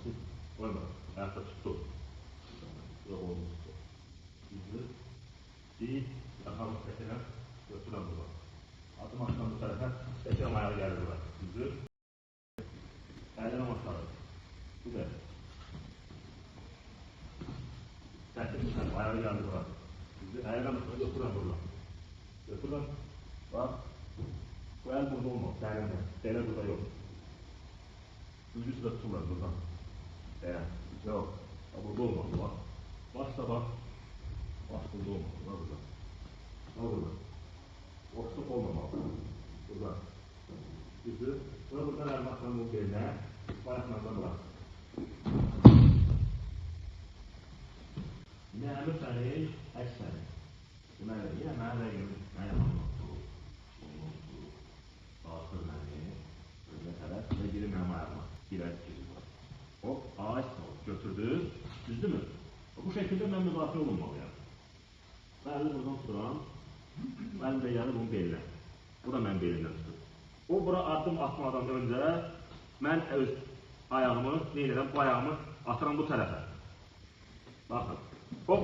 Olmasın. Qoymuram. Ayaqda tutdu. Bura qolumu tutdu. Düzdür. Bir, yaxamı çəkirəm, götürürəm bura. Adım atıram bu tərəfə, çəkirəm, ayağı gəlir bura. Düzdür. Əldən aşağı. Bu qədər. Çəkir bu tərəfə, ayağı gəlir bura. Düzdür. Əldən aşağı götürürəm bura. Götürürəm. Bax. Bu əl burada olmaz. Dərinə. Belə burada yox. Gücü də tuturlar buradan. Dayan. Yox. Burada olmaz. Bax. Baş da bax. Baş burada olmaz. Bax burada. Bax burada. Boşluq olmamalı. Burada. Düzdür. Bura buradan əlimi atıram bu belinə. Bayaqla da bura. Yine əmir fəriq, əks fəriq. Deməli, yenə mənim rəqibim, mənim yanımda oturur. Dartır məni, önə tərəf və girir mənim ayağıma. Girər, girir bura. Hop, ay, götürdü. Düzdürmü? Bu şəkildə mən müdafiə olunmalıyam. Mən əli buradan tuturam. Mənim də gəlir bunun belinə. Bu da mənim belimdən tutur. O bura addım atmadan öncə mən öz ayağımı, nə edirəm? Bu ayağımı atıram bu tərəfə. Baxın. Hop.